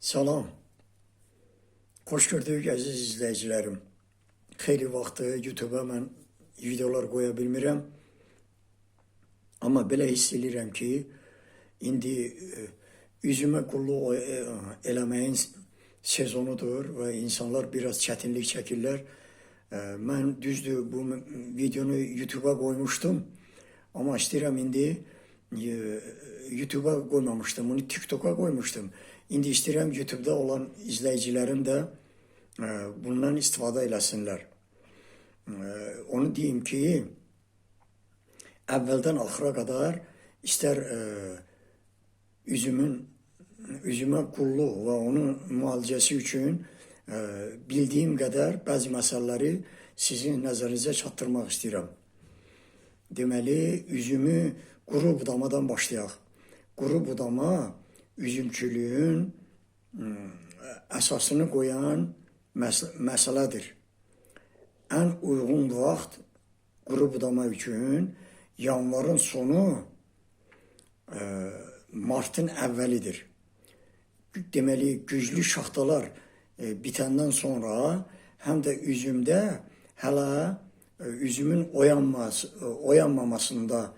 Salam. Xoş gördük əziz izləyicilərim. Xeyli vaxtı YouTube-a mən videolar qoya bilmirəm. Amma belə hiss eləyirəm ki, indi üzümə qulluq eləməyin sezonudur və insanlar biraz çətinlik çəkirlər. Mən düzdür bu videonu YouTube-a qoymuşdum. Amma istəyirəm indi YouTube-a qoymamışdım, bunu TikTok-a qoymuşdum. İndi istəyirəm YouTube-da olan izləyicilərim də bundan istifadə eləsinlər. Onu deyim ki, əvvəldən axıra qədər istər üzümə qulluq və onun müalicəsi üçün bildiyim qədər bəzi məsələləri sizin nəzərinizə çatdırmaq istəyirəm. Deməli, üzümü quru budamadan başlayaq. Quru budama üzümçülüyün əsasını qoyan məsələdir. Ən uyğun vaxt quru budama üçün yanvarın sonu, martın əvvəlidir. Deməli, güclü şaxtalar bitəndən sonra həm də üzümdə hələ üzümün oyanmamasında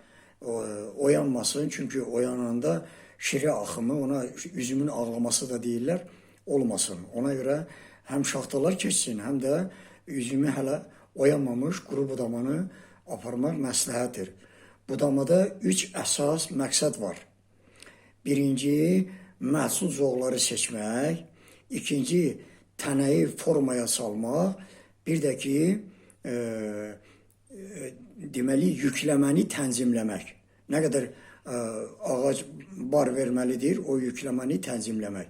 oyanmasın. Çünki oyananda şirə axımı, ona üzümün ağlaması da deyirlər, olmasın. Ona görə həm şaxtalar keçsin, həm də üzümü hələ oyanmamış quru budamanı aparmaq məsləhətdir. Budamada üç əsas məqsəd var. Birinci, məhsul zoğları seçmək. İkinci, tənəyi formaya salmaq. Bir də ki, deməli, yükləməni tənzimləmək. Nə qədər ağac bar verməlidir, o yükləməni tənzimləmək.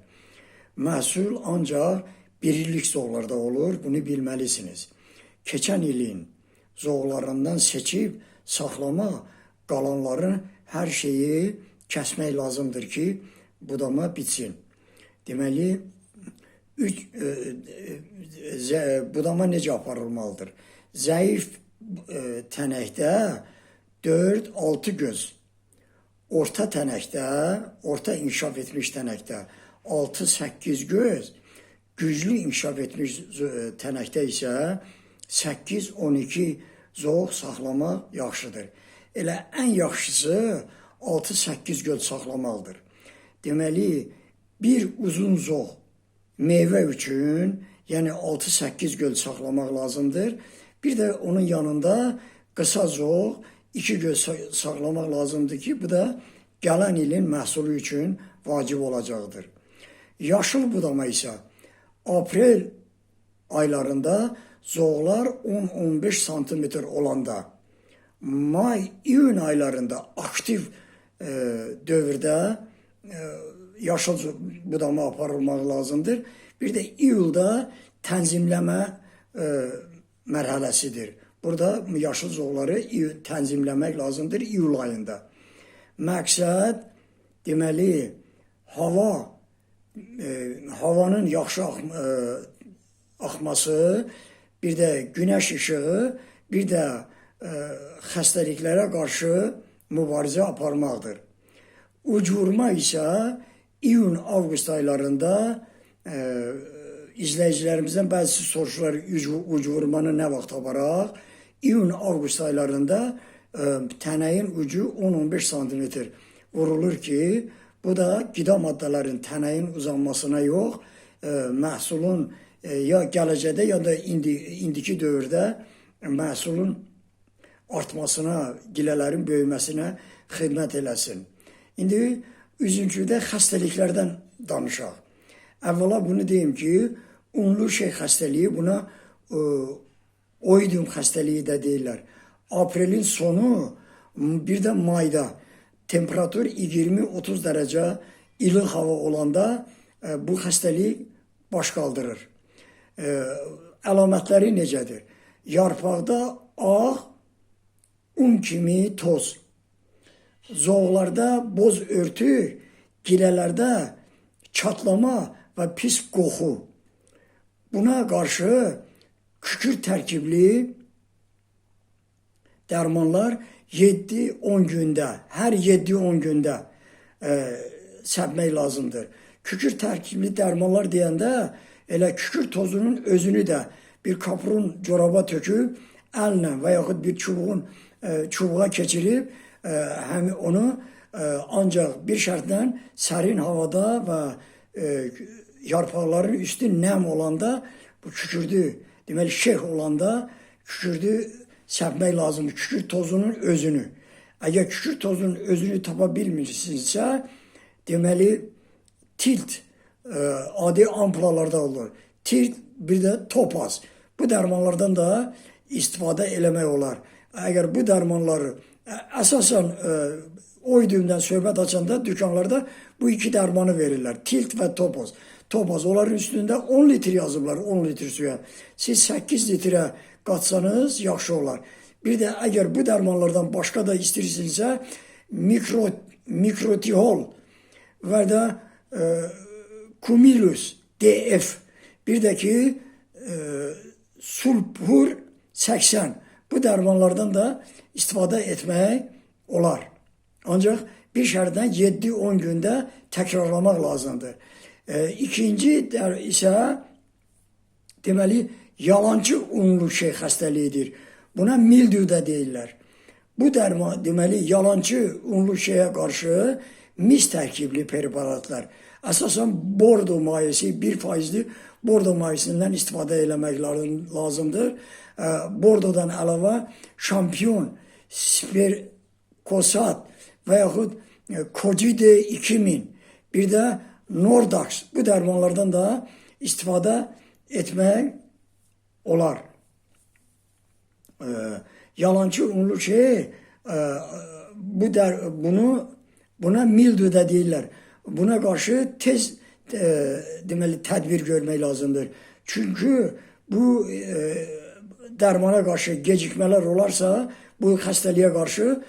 Məhsul ancaq bir illik zoğlarda olur, bunu bilməlisiniz. Keçən ilin zoğlarından seçib saxlamaq, qalanların hər şeyi kəsmək lazımdır ki, budama bitsin. Deməli, budama necə aparılmalıdır? Zəif tənəkdə 4-6 göz, orta tənəkdə, orta inkişaf etmiş tənəkdə 6-8 göz, güclü inkişaf etmiş tənəkdə isə 8-12 zoğ saxlamaq yaxşıdır. Elə ən yaxşısı 6-8 göz saxlamalıdır. Deməli, bir uzun zoğ meyvə üçün, yəni 6-8 göl saxlamaq lazımdır. Bir də onun yanında qısa zoğ, 2 göl saxlamaq lazımdır ki, bu da gələn ilin məhsulu üçün vacib olacaqdır. Yaşıl budama isə aprel aylarında zoğlar 10-15 santimetr olanda, may, iyun aylarında aktiv dövrdə yaşıl budama aparılmaq lazımdır. Bir də iyulda tənzimləmə mərhələsidir. Burada yaşıl zoğları tənzimləmək lazımdır iyul ayında. Məqsəd deməli havanın yaxşı axması, bir də günəş işığı, bir də xəstəliklərə qarşı mübarizə aparmaqdır. Ucvurma isə iyun-avqust aylarında izləyicilərimizdən bəzisi soruşurlar ucvurmanı nə vaxt aparaq? İyun-avqust aylarında tənəyin ucu 10-15 santimetr vurulur ki, bu da qida maddələrin tənəyin uzanmasına yox, məhsulun ya gələcəkdə ya da indiki dövrdə məhsulun artmasına, gilələrin böyüməsinə xidmət eləsin. İndi üzümçülükdə xəstəliklərdən danışaq. Əvvəla bunu deyim ki, unlu şey xəstəliyi, buna oidium xəstəliyi də deyirlər. Aprelin sonu, bir də mayda temperatur 20-30 dərəcə ilıq hava olanda bu xəstəlik baş qaldırır. Əlamətləri necədir? Yarpaqda ağ un kimi toz, zoğlarda boz örtük, gilələrdə çatlama və pis qoxu. Buna qarşı kükürt tərkibli dərmanlar 7-10 gündə, hər 7-10 gündə səpmək lazımdır. Kükürt tərkibli dərmanlar deyəndə elə kükürt tozunun özünü də bir kapron coraba töküb əllə və yaxud bir çubuğun çubuğa keçirib həm onu ancaq bir şərtlə sərin havada və yarpaqların üstü nəm olanda bu kükürdü, deməli şeh olanda kükürdü səpmək lazımdır. Kükürt tozunun özünü. Əgər kükürt tozunun özünü tapa bilmirsinizsə, deməli tilt adi ampulalarda olur. Tilt bir də topaz. Bu dərmanlardan da istifadə eləmək olar. Əgər bu dərmanları əsasən oidiumdan söhbət açanda dükanlarda bu iki dərmanı verirlər. Tilt və topaz. Topaz onların üstündə 10 litr yazıblar, 10 litr suya. Siz 8 litrə qatsanız yaxşı olar. Bir də əgər bu dərmanlardan başqa da istəyirsinizsə, mikrotihol və də Cumulus DF, bir də ki Sulfur 80, bu dərmanlardan da istifadə etmək olar. Ancaq bir şərtlə 7-10 gündə təkrarlamaq lazımdır. İkinci isə deməli yalancı unlu şey xəstəliyidir. Buna mildew da deyirlər. Bu dərman deməli yalancı unlu şeyə qarşı mis tərkibli preparatlar. Əsasən bordo mayesi 1%li bordo mayesindən istifadə eləmək lazımdır. Bordodan əlavə şampion, sperkosat və yaxud Kocide 2000, bir də Nordax, bu dərmanlardan da istifadə etmək olar. Yalancı unlu şey buna mildew da deyirlər. Buna qarşı tez deməli tədbir görmək lazımdır. Çünki bu dərmana qarşı gecikmələr olarsa, bu xəstəliyə qarşı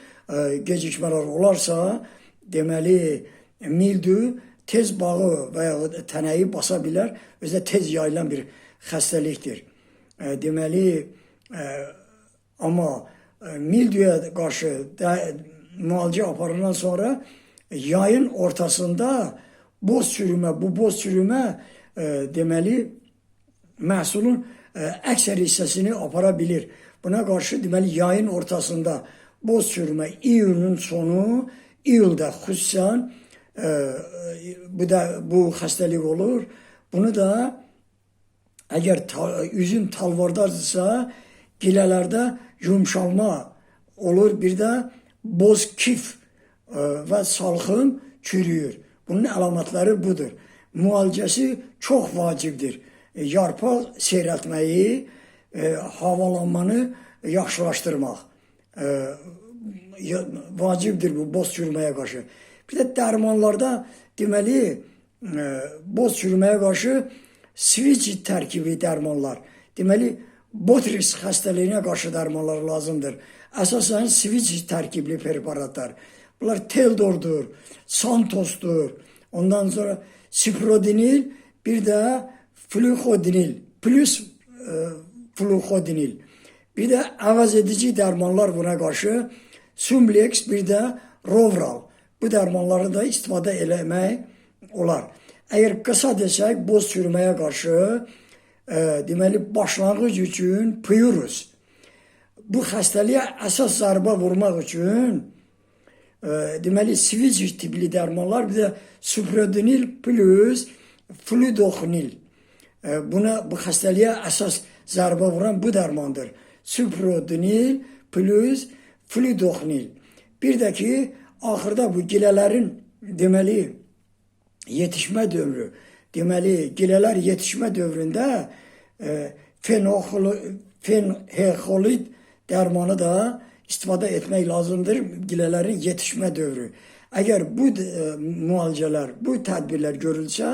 gecikmələr olarsa, deməli mildew tez bağı və ya tənəyi basa bilər. Özü də tez yayılan bir xəstəlikdir. Deməli amma mildewyə qarşı müalicə aparılan sonra yayın ortasında boz çürümə, bu boz çürümə deməli məhsulun əksər hissəsini apara bilir. Buna qarşı deməli yayın ortasında boz çürümə iyunun sonu, iyulda xüsusən bu xəstəlik olur. Bunu da əgər üzüm talvardadırsa, gilələrdə yumşalma olur. Bir də boz kif və salxım çürüyür. Bunun əlamətləri budur. Müalicəsi çox vacibdir. Yarpaq seyrəltməyi, havalanmanı yaxşılaşdırmaq vacibdir bu boz çürüməyə qarşı. Bir də dərmanlarda deməli boz çürüməyə qarşı switch tərkibi dərmanlar, deməli botris xəstəliyinə qarşı dərmanlar lazımdır. Əsasən switch tərkibli preparatlar. Bunlar Teldordur, Santosdur, ondan sonra Siprodinil, bir də Fluxodinil, plus Fluxodinil. Bir də əvəz edici dərmanlar buna qarşı Sumlex, bir də Rovral. Bu dərmanları da istifadə eləmək olar. Əgər qısa desək, boz çürüməyə qarşı deməli başlanğıc üçün Pyrus. Bu xəstəliyə əsas zərbə vurmaq üçün deməli switch tipli dərmanlar, bir də Suprodinil plus Fludoxnil. Bu xəstəliyə əsas zərbə vuran bu dərmandır. Suprodinil plus Fludoxnil. Bir də ki, axırda bu gilələrin deməli yetişmə dövrü, deməli gilələr yetişmə dövründə fenhexolid dərmanı da istifadə etmək lazımdır gilələrin yetişmə dövrü. Əgər bu müalicələr, bu tədbirlər görülsə,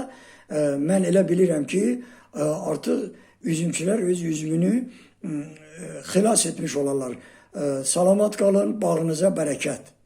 mən elə bilirəm ki, artıq üzümçülər öz üzümünü xilas etmiş olarlar. Salamat qalın, bağınıza bərəkət.